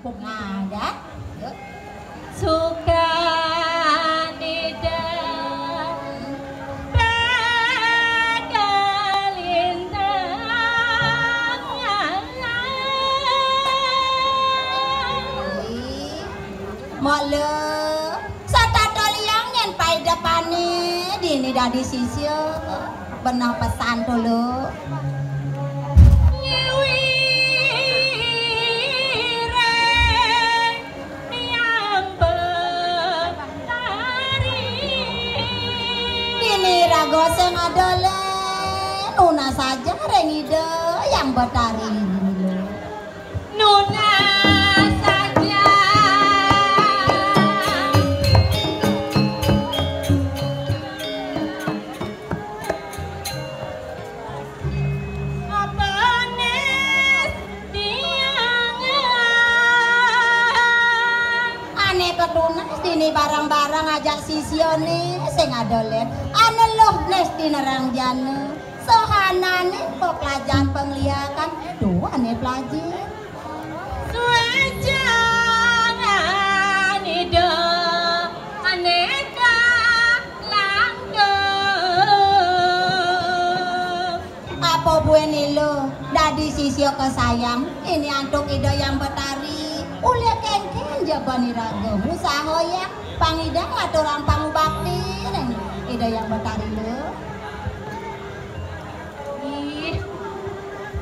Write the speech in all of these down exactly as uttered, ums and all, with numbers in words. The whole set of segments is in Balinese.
Nah, kan? Yuk. Sukanida pakalintang. Wih, mula setata liang nyen paidepane dini dadi sisya. Benah pesan to, Lu. Ngiwireng Hyang Betari. Dini raga sing ada, Lé. Nunas saja ring Ida Hyang Betari, Lé. Nunas saja. Apanes tiang. Ane ketunas dini barang-barang ajak sisiane sing ada, Lé. Ane luh nes dini rangjana. Sahanane peplajahan pengliakan tuane plaji. Suejangan Ida aneka langkung. Apa buin Ila dadi sisya kesayang ini antuk Ida Hyang Betari? Ulih kengken ja bani raga usaha ya pangidang aturang pangubakti ring Ida Hyang Betari, Lu. Ih,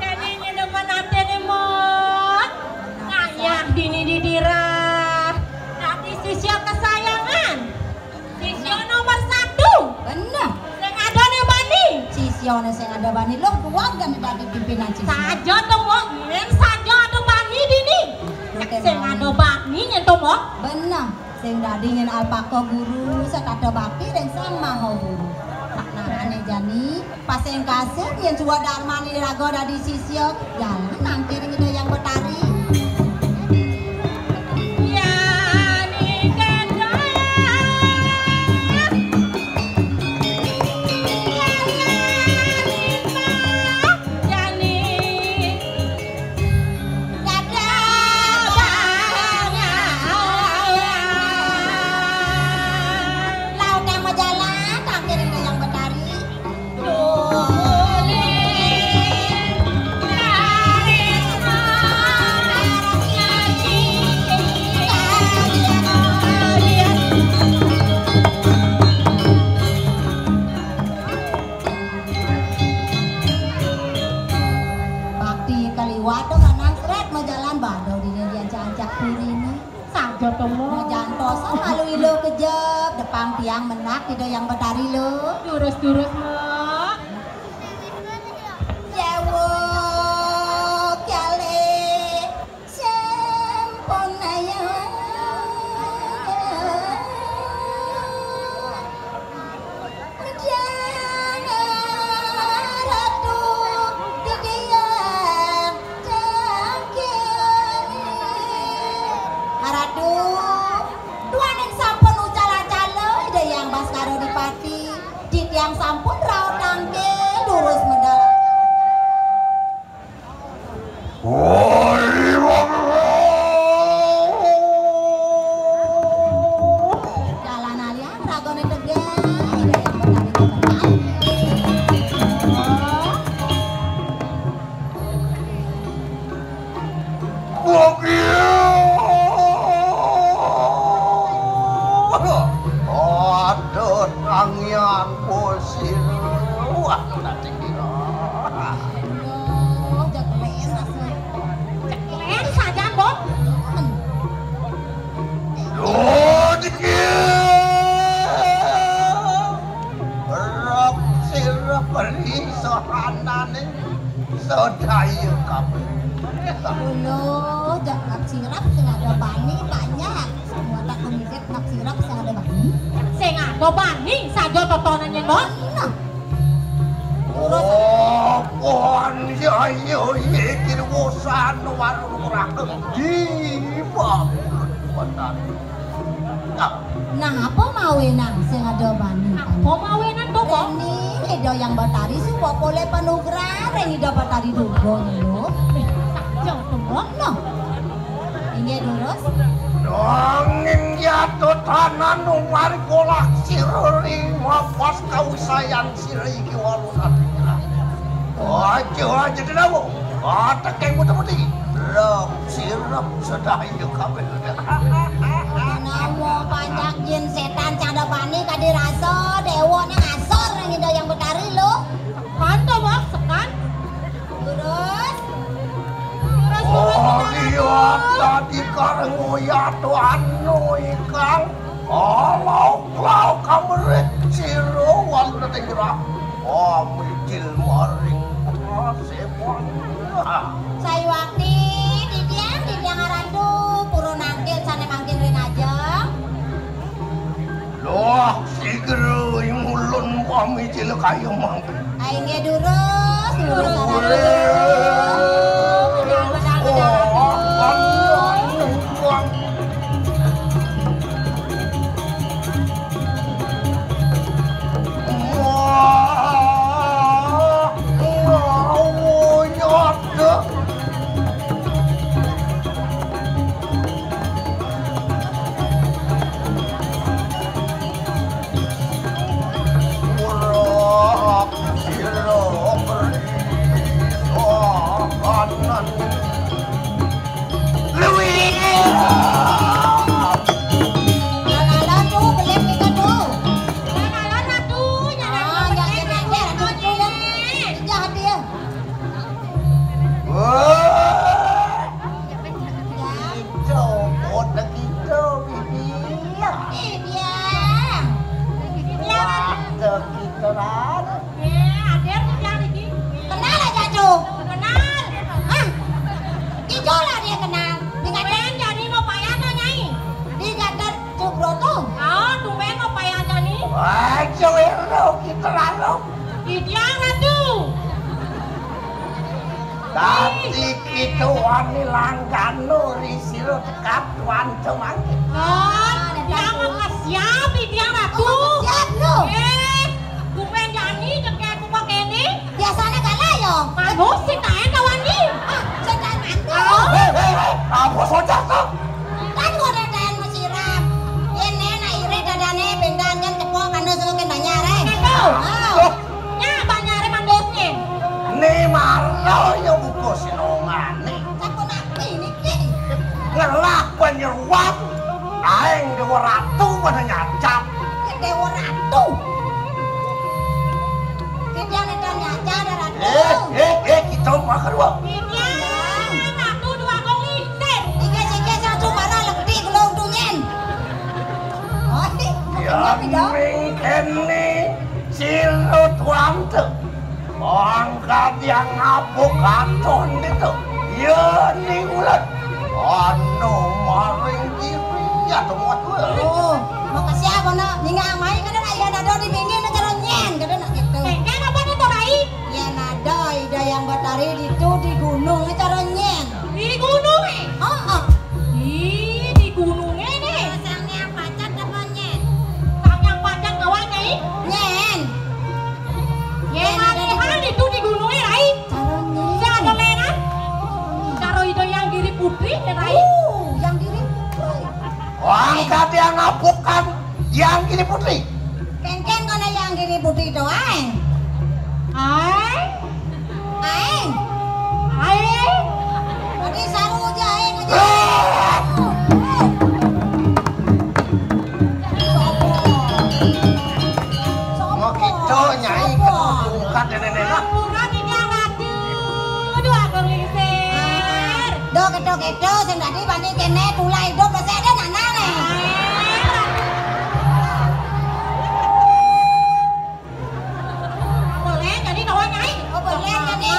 dene nyeneman atene, Mot. Ngayah dini didirah. Dadi sisya kesayangan. Sisya nomor satu. Beneh. Sing ada ne bani. Sisyane sing ada bani. Luh, duweg kan dadi pimpinan sisya. Saja to, Mot. Yen saja ada bani dini. Sing ada bani nyen to, Mot. Beneh. Sing dadi nyen alpaka guru, setata bakti ring Sang Maha Guru. Saknarane jani, pasing kasih nyen suwa darmane raga dadi sisya, jalan nangkil ring Ida Hyang Betari. Yani kedah. Jani. Lautang majalan, tangkir Ida Hyang Betari. Bakti kaliwat to kanang sret majalan bado dini diajak-ajak purine. Saja to, Mok. Majantosan malu Ila kejep, depang tiang menak Ida Hyang Betari, Lu. Durus-durus, Mok. Jawa kale. Sampun ayah. Menjana ratu titiang tangkil. Ratu, duaning sampun ucal-acala Ida Hyang Baskara Dipati. Titiang sampun raos tangkil, durus medal. Jalan alian ragane tegeh. Aduh, tangian kusir. Wah, nanti kira. Aduh, jaglen rasanya. Jaglen saja, Mbok. Duh, dikit. Rep sirep beri sohanane sedaya kabeh. Lho, jak rep sirep sing ada bani banyak. Semua tak kumisit rep sirep sing ada bani. Sing ada bani saja totonan yen, Mbok. Nah. Terus. Oh, pon ya, ya, ya, iki wosan warung rakyat. Di, Pak. Nah, apa mawinan sing ada bani? Apa mawinan to, Mbok? Reni, Ida Hyang Betari suba polih panugrahan ring Ida Betari Durga lho. Eh, saja to, Mbok. Nah. Inggih Terus? Nanging ya tetanan umari kolak sira ri mapas kawisayan sira iki walu satria. Aja, aja denawo. Atekeng muti-muti. Rep sirep sedayu kabeh. Nawa panjak jin setan cadapani kadi rasa dewa nang asor nang Ida Yang Betari lo. Kanto, Bos, sekan. Terus? Terus, terus, oh, terus, iya, terus. Tadi kareng ngoyat anu ikang. Kalau kau kamerik sira wonten ing rah. Oh, mijil maring nasib. Sayuwakti, titiang, titiang Ratu, purun nangkil sane mangkin rinajeng. Loh, sigra ing ulun pamicil kaya mangken. Ah, inggih durus, durus, durus. Durus. Bedal, bedal, bedal, Ratu. Wah, wah, wah, wah, Luwih. Nyalalan tuh, belek kita tuh. Nyalalan, Ratu, nyalalan. Ah, ya, ya, ya, ya, Ratu, betul, ya. Jahat dia. Wah. Kita, kota kita, Bibi. Iya. Kota kita, Ratu. Eh, ader tuh yang iki. Kenal aja tuh. Kenal. Hah? Ijo lah dia kenal. Dikatakan jadi mau payah tuh, Nyai. Dikatakan Subroto. Oh, tumben mau payah tani. Wah, cewek lo kita lalu. Idiang Ratu. Tadi kita wani langgano ri sira cekap tuan cemangkit. Oh, dia mah siap, Idiang Ratu. Oh, siap lo. Eh, tumben jani cekap aku pakai ini. Biasane kalah ya. Manuk sing kaen kawan iki. Ah, sing kaen manuk. Oh. Hei, hei, hei, apa socah to? Kan ora kaen mesiram. Yen enak irit dadane bendan kan cepok kandha suluke banyare. Itu. Oh. Loh. Nya banyare mandosne. Ne maro ya buka sinongane. Sampun api niki. Ngelah penyeruan. Aeng Dewa Ratu pada nyacap. Ya Dewa Ratu. Kita nedan nyaca ada Ratu. Eh, eh, eh, kita makan dua. Iya, Ratu dua kali. Tiga, tiga, satu, mana lekti belum tunyen. Oh, iya. Ya, ming kene sirut wante. Angkat yang ngapuk katon gitu. Ya, ning ulet. Anu maring diri ya temot. Oh, makasih apa nak? Ningang mai kada nak ya nado di pinggir nak cara nyen kada nak gitu. Engke apa nih to, Rai? Ya nado Ida Yang Batari itu di gunung nak cara nyen. Di gunung, eh? Oh, oh. Ih, di gunungnya nih. Sang yang pacat apa nyen? Sang yang pacat kawan, Nyai? Nyen. Nyen, nyen, ada di hal itu di gunungnya, Rai. Cara nyen. Saya ada lena. Cara itu yang diri putri, ya, Rai. Uh, yang diri putri. Angkat yang ngapukan, yang diri putri. Kengken kono yang diri putri doang. Ai. Aeng. Aeng. Adi saru aja aeng aja. Mau kita, Nyai, kena tungkat nenek-nenek. Ampura, Dinda Ratu. Aduh, aku lingsir. Do kedo-kedo sing dadi bani kene kula idup masih ada nanane. Boleh jadi kawan, Nyai. Oh, boleh jadi.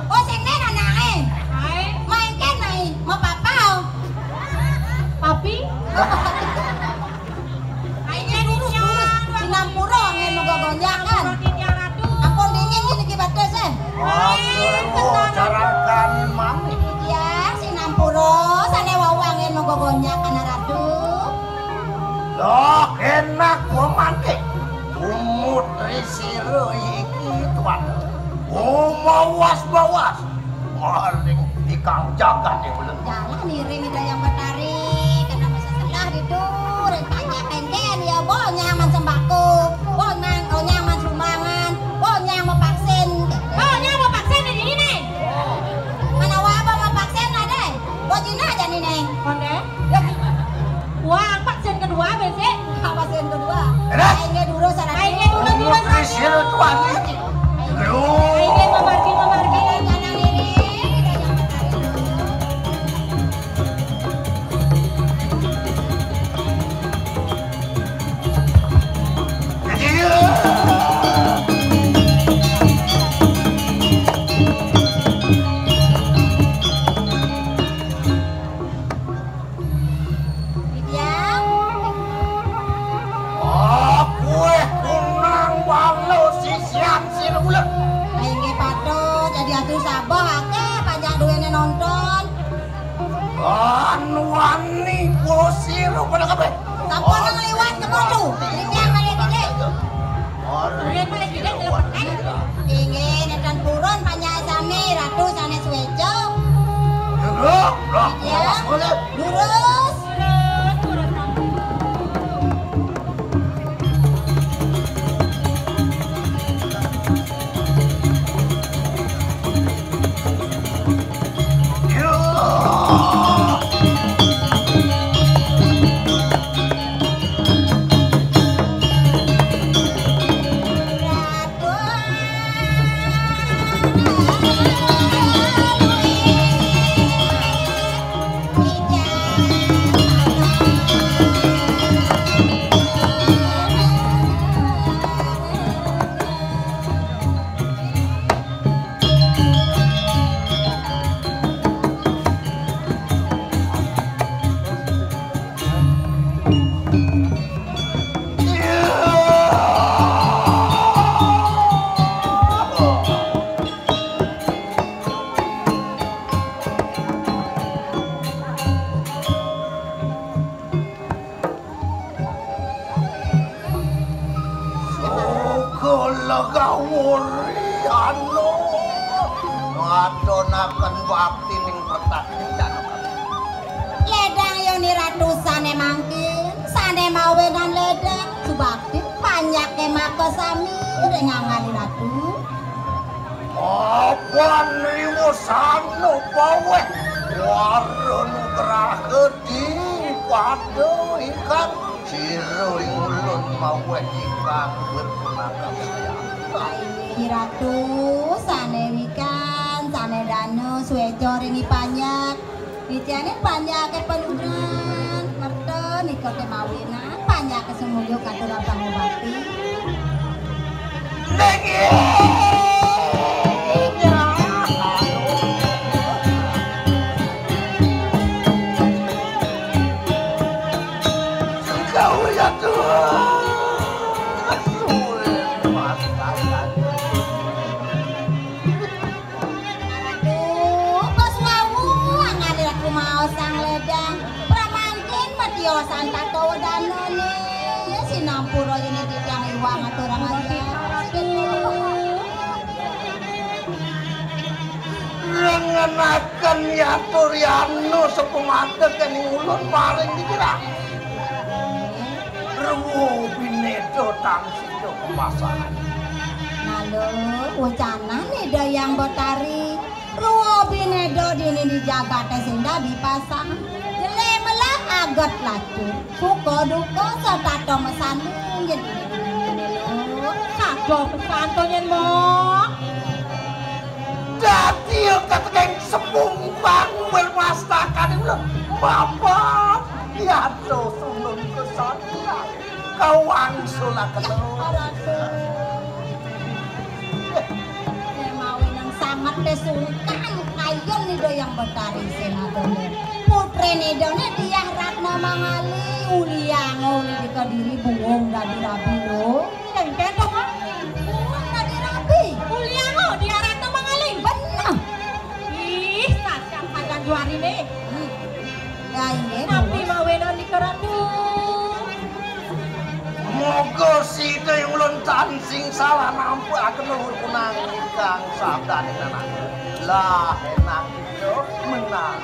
Oh, sing ne nanae. Hai. Main kan, Nyai. Mau papa, oh. Papi? Ayo, lurus, lurus. Sinampura angin moga gonjakan. Ampun dingin gini ki batas, eh. Aduh, carakan mami. Iya, sinampura sane wau angin moga gonjakan, Ratu. Loh, enak gua mati. Umut ri sira iki, Tuan. Gua mawas-mawas. Maring ikang jagat yang belum. Jalan iring Ida Yang Batari. Cina aja nih, Neng. Konde. Wah, apa sing kedua, besik? Apa sing kedua? Enak. Aing ge durus, anak. Aing ge durus, durus, durus. Prisil tuan iki. Aing ge mamargi, mamargi. Kanan ini. Aku eh kunang balo sisian sira ulet. Aing ge patut jadi atuh sabah akeh pajak duwene nonton. Anu wani bosir pada kabeh. Sampun ngliwat kemana tuh? Ini yang paling gede. Ini paling gede, telepon. Inggih, nenten purun panjang sami Ratu sanes wejo. Loh, loh, ya. Lurus. Suka legawuri anu ngadonaken bakti ning pertakican. Ledang yoni ratu sane mangkin, sane mawenan ledang, subakti panjake maka sami ring angali ratu. Apan riwusana paweh wara nugraha dipada ingkang sira ing ulun paweh ingkang berpunangkap sayang. Inggih ratu, sane wikan, sane dana, swejo ring panjak. Wicanin panjake panugrahan, merta nika kemawinan, panjake sumulya katur abang obati. Ning iya. Engkau ya Tuhan. Duh, pas wau angane kumaos Sang Ledang. Pramangkin matiosan tato danane. Sinampura yene titiang iwang aturang aja. Rengenaken yatur yanu sepemate kening ulun paring dikira. Rewu bineda tang sida pemasangan. Malu, ucanan Ida Yang Betari. Ruwa bineda dini di jagate sing dadi pasang. Jele melah aget lacur. Suka duka setata mesanding. Yen dini dini lho. Sada pesanto yen, Mbok. Dadi kateking sepungpang bermastakaning lho. Bapak, ya dosunun kesana. Kawangsulakena. Mawi nang sanget te sungkan kayun Ida Yang Betari Senadana. Putrine Idane Diah Ratna Mangali, uliang uli di Kediri buung dadi rabi lho. Engken to, Kak? Buung dadi rabi. Uliang Diah Ratna Mangali. Bener. Ih, sajan-sajan juarine. Hmm. Ya, inggih, tapi mawenan nika Ratu. Moga sida ing ulun tan sing salah nampukaken luhur kunang ingkang sabdaning nanak. Lah, enak itu menang.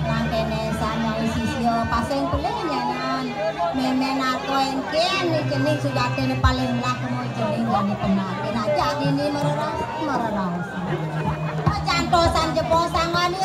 Nang kene sanyai sisya pasing pelih nyanan. Memen aku engken ni jening sujatine paling lah kemu jening gani penalti. Nah, jadi ni mereraus, mereraus. Pacantosan jebosang wani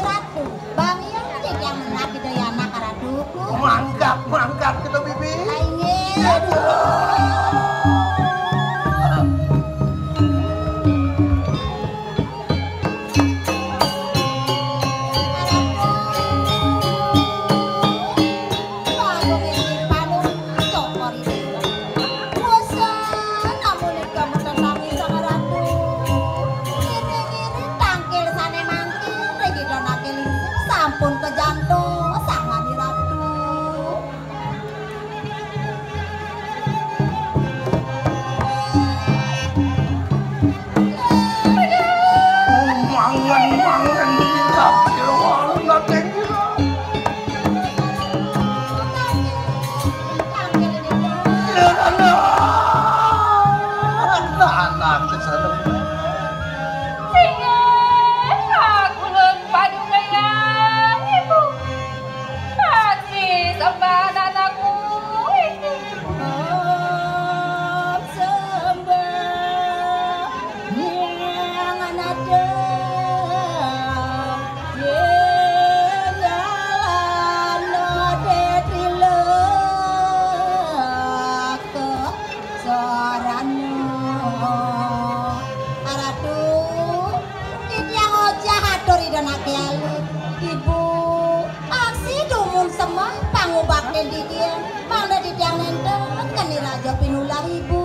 Titiang, mangda titiang nenten keni raja pinulah ibu.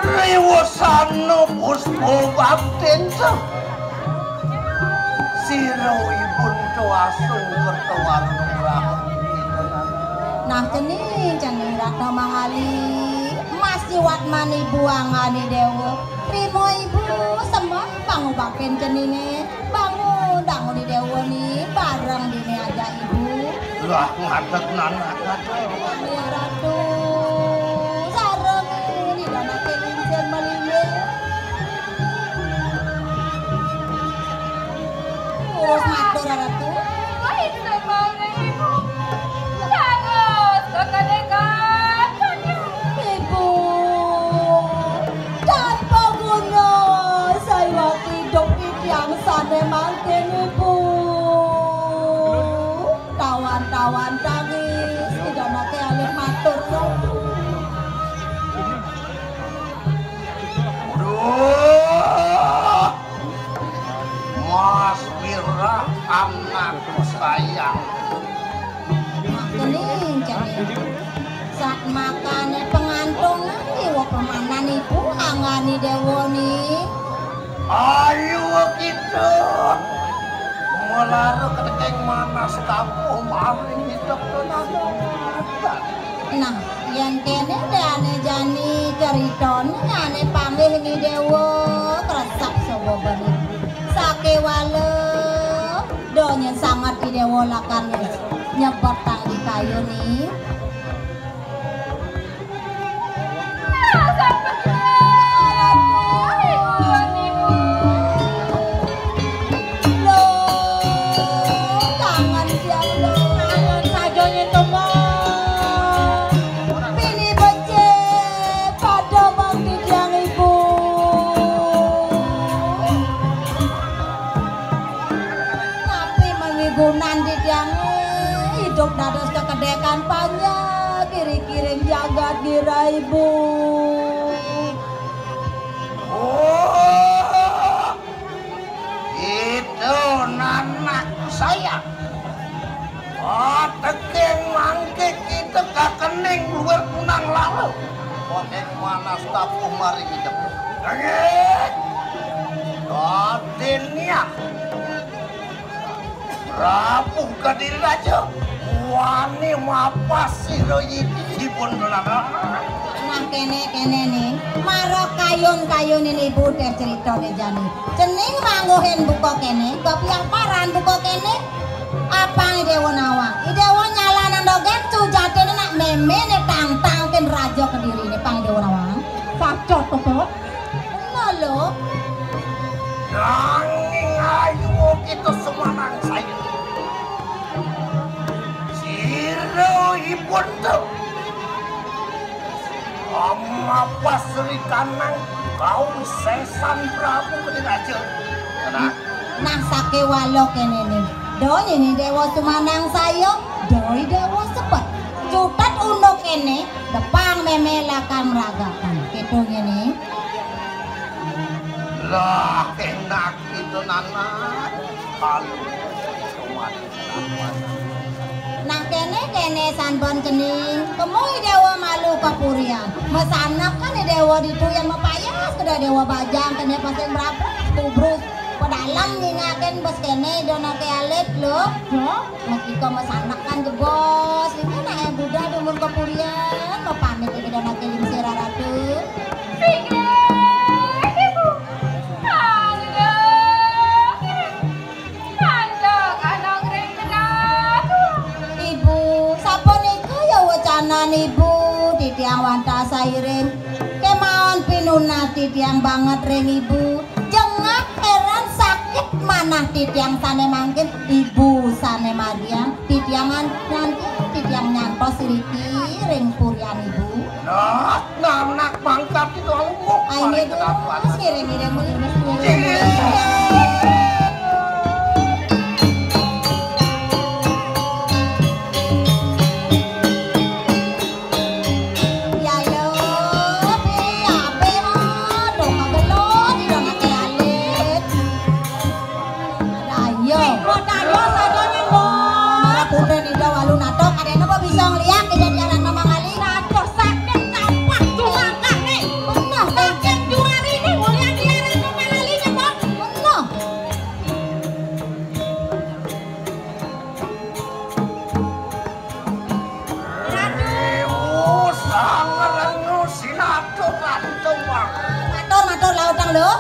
Riwasana puspa baktin. Sira ibun tuasung kerta warna merahan. Nah, cening, cening Ratna Mangali, masih watman ibu anggane dewa. Rima ibu, sembah pangubaktin ceninge. Bangun, bangun di dewa ni, bareng dini aja ibu. Lah, ngadeg nanak, ngadeg. Ya, Ratu, sareng ini dana kelincer melimbing. Terus matur, Ratu. Wahai Ibu, dados kekedekan. Ibu, tanpa guna saiwak hidup titiang sane mangkin, Ibu. Tawan-tawan tangis, tidak nate alih matur, Ratu. Aduh. Mas Wirah, anakku sayang. Kening, kening. Sat makane pengantungan iwa pemanan ibu anggane dewa ni. Ayo kita melara ketekeng manas kapuh maring hidup tenaga. Nah, yen kene dene jani ceritane ane panggih ni dewa kresep sobo bani. Sakewala donya sanget ni dewa lakane nyebet tang di kayu ni. Loh, kangen dia, loh. Kangen saja nyen to, Mbok. Bini becik, padha mang titiang ibu. Tapi mangigunan titiang hidup dados kekedekan panjang, kiri-kiring jagat gira ibu. Oh, itu nanakku sayang. Oh, tekeng mangke kita kakening luar punang lalu. Konek manas tapuh mari hidup. Nangis. Raden niat. Prabu Kediri Raja, wani mapas sira yidipun dolan. Nah, kene, kene ning, mara kayun-kayun ini ibu teh cerita nih jani. Cening mangguhin buka kene, kopiah paran buka kene. Apa nih Dewa Nawang? I Dewa nyalanan dogen, sujatine nak memene tangtangkin Raja Kediri ini, pang Dewa Nawang. Sacot to, Mbok. Lho. Nanging ayu kita semanang saya. Sira ibun tu. Amapas Sri Kanang kaum sesan Prabu Gede Raja. Tenang. Nah, sakewala kene ni. Doi ini Dewa Sumanang Sayo, doi Dewa Sepet. Cutet unduk kene, depang meme lakam ragakan. Gitu ngene. Lah, enak gitu, Nana. Kalau Nah, kene, kene, sanbon cening. Kemu i Dewa malu kapurian. Mesanak kan i Dewa ditu yang mepayas, keda Dewa bajang, kene pasing berabrak, tubruk. Pedalam nyingakin bes kene, donake alit, lo. Hah? Meskiko mesanak kan jebos. Ini nak yang Buddha di umur kapurian, mepamit ini donake lingsir ratu. Singgih, Ibu. Halo. Kanca kanang ring kenatu. Ibu, sapunika ya wecanan Ibu, titiang wantah sairing. Kemawon pinunat titiang banget ring Ibu. Jengah heran sakit manah titiang sane mangkin, Ibu sane margiang, titiang an-, nanti titiang nyantos riki ring purian Ibu. Nah, nanak mangkat itu alumuk. Ayo, ngiring, ngiring, ngiring, ngiring. Yo. Modal yo sadonyo, Mbok. Mara putra Ida Walunato, kadene apa bisa ngeliak Ida Diah Ratna Mangali? Aduh, sakit campak jumangkane. Bener, sakit juari ini mulia Diah Ratna Mangali, Mbok. Bener. Ratu. Ratu, Ratu, Bang. Matur, matur, lautang lho.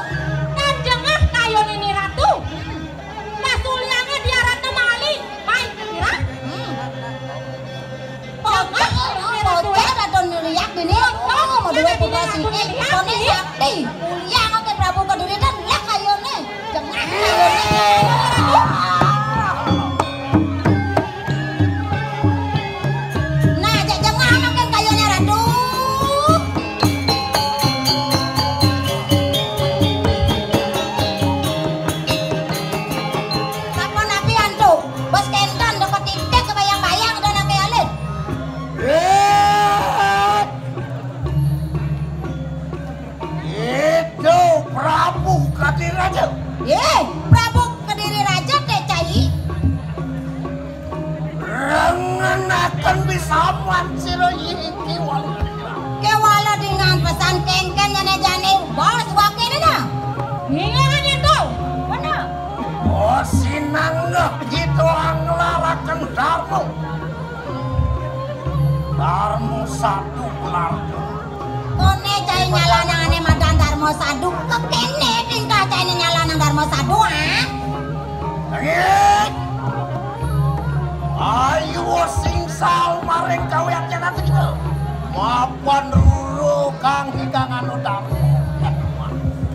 Kan jengah kayo nini Ratu. Pas uliange Diah Ratna Mangali, baik kira. Hmm. Pokok, pokok, Ratu, Ratu nuliak dini. Oh, mau duwe putra siki, kone sakti. Uliang oke Prabu Kediri dan lek kayone. Jengah kayone. Nah, cek jengah mangkin kayone, Ratu. Sapa napi antuk? Bos Kenton, dapat titik kebayang-bayang, udah nake alit. Eh, itu Prabu Kediri Raja. Eh, Prabu Kediri Raja, teh cai. Rengenaken bisaman sira iki walu. Kewala dengan pesan kengken nyane jane bos wakene nah. Ngingahane to. Bener. Oh, sinanggeh kita nglaraken Darmo. Darmo satu keluarga. Kone cai nyalanangane madan Darmo Sadu, kekene tingkah cai nyalanang Darmo Sadu, ah? Nggih. Ayo sing sal maring kawiyaten kita. Mapan ruru kang hikang anu Darmo.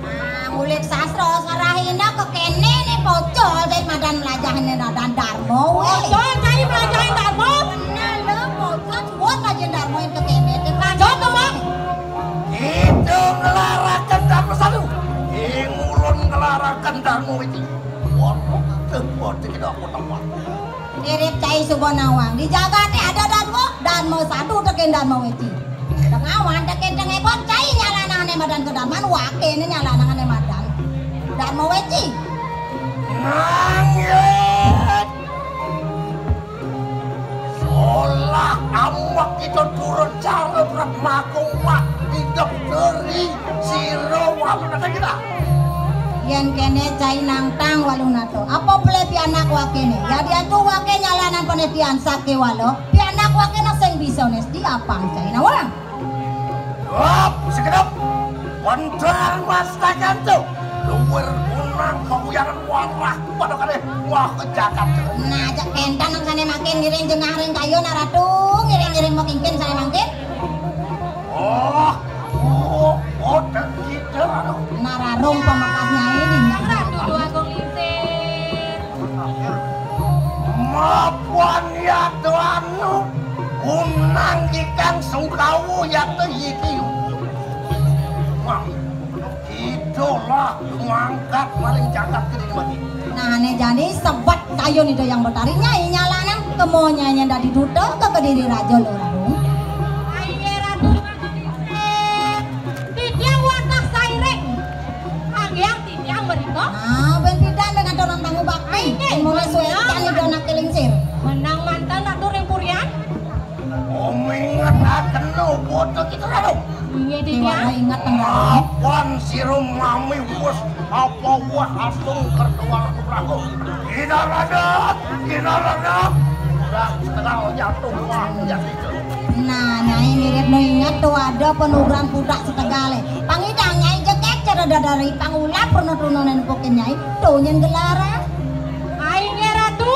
Ah, ngulik sastra sarahina kekene ne pocol dek madan melajahne madan Darmo, weh. Pocol cai melajahin Darmo. Bener lho, pocol. Buat kajian Darmo yang kekene, kekene. Lanjut, Mbok. Kita ngelarakan Darmo Sadu. Ing ulun ngelarakan Darmo Weci. Waduh, tempat kita aku tempat. Mirip cai suba nawang. Di jagate ada Darmo, Darmo Sadu teken Darmo Weci. Tengawan teken tengepon cai nyalanangane madan kedaman, wakene nyalanangane madan Darmo Weci. Nanging Solah amak kita turun cara berat makung mak hidup dari siro walu kata kita. Yen kene cai nangtang walu nato. Apa boleh pianak wakene? Ya diantu wake nyalanan penetian sake walo. Pianak wakene sing bisa nes di apang cai nawang. Hop, sekedap. Kontol mas tajanto. Luwir kunang kakuyangan warah pada kadeh. Wah, kejagat. Nah, cek pentan nang sane makin ngiring jengah ring kayu naratu, ngiring-ngiring mokingkin sane mangkin. Oh, oh, oh, dan kita, aduh. Nararung pamekasnya ini. Ratu Dua Agung Lingsir. Mapuan ya tuanu. Unang ikang sungkawu yata yiki. Wah, idolah mangkat maring jagat gedhe mati. Nah, ane jani sebet kayun Ida Yang Betari nyai nyalanan kemo nyai dadi duta ke Kediri Raja Lurung. Aye Ratu Titiang wantah sairing. Anggiang titiang mriko. Ah, ben pidan dengan dorong tamu bakti. Ayo, mulai suwe kan Ida nak kelingsir. Menang mantan Ratu ring Purian. Om inget akan lo bodoh kita lalu. Iya, Dik, ya. Ingat tenang. Apan sirum mami wes apa wah asung kertual rago. Kita raga, kita raga. Udah setengah jatuh wah jatuh. Nah, Nyai mirip no ingat tuh ada penugaran pudak setegale. Pangidang Nyai jekek cara dadari pangulap pernah turunan nempukin Nyai. Tuh nyen gelaran. Ayo, Ratu.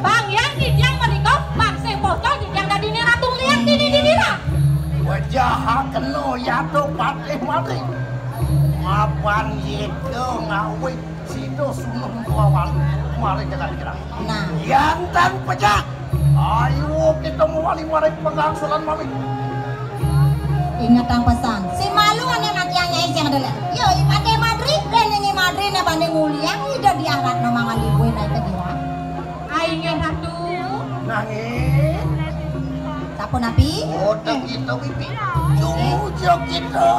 Bang Yang titiang mriko, Bang sing botol titiang dadine ratu liang dini dinira. Wajah kena yado patih mati. Mapan yito ngawi sida sunuh mawali mari dengan kira. Nah. Yantan pecah. Ayo kita mawali mari pengangsulan mami. Ingetang pesan. Si malu ane mati anyai sing ada lihat. Yo, i mati madri, dan ini madri ne banding uliang, ida diarat no mangan di kue naik ke dia. Aing Ratu. Nanging sapunapi? Bodho kita pipi. Jujug kita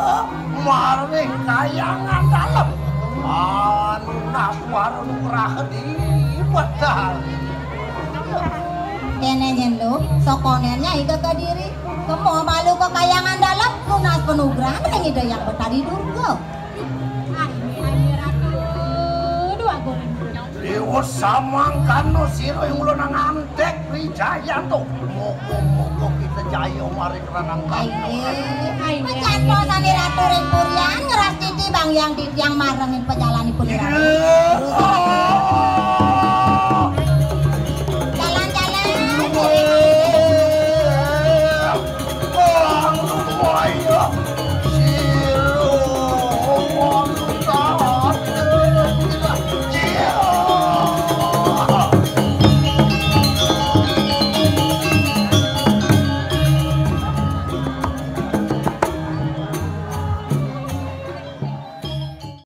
maring kayangan dalem. Anu naswara nugraha di Padahal. Kene nyen lu, sokonennya ika ke diri. Semua malu ke kayangan dalam, lunas penugrahan ring Ida Yang Betari Durga. Aduh, agung. Dewa samangkana sira ing ulun ngantek Wijayanto. Moga-moga kita jaya maring ranang. Aye, aye. Pecanto sane ratu ring purian ngeras titi bang yang di yang marengin pejalanipun.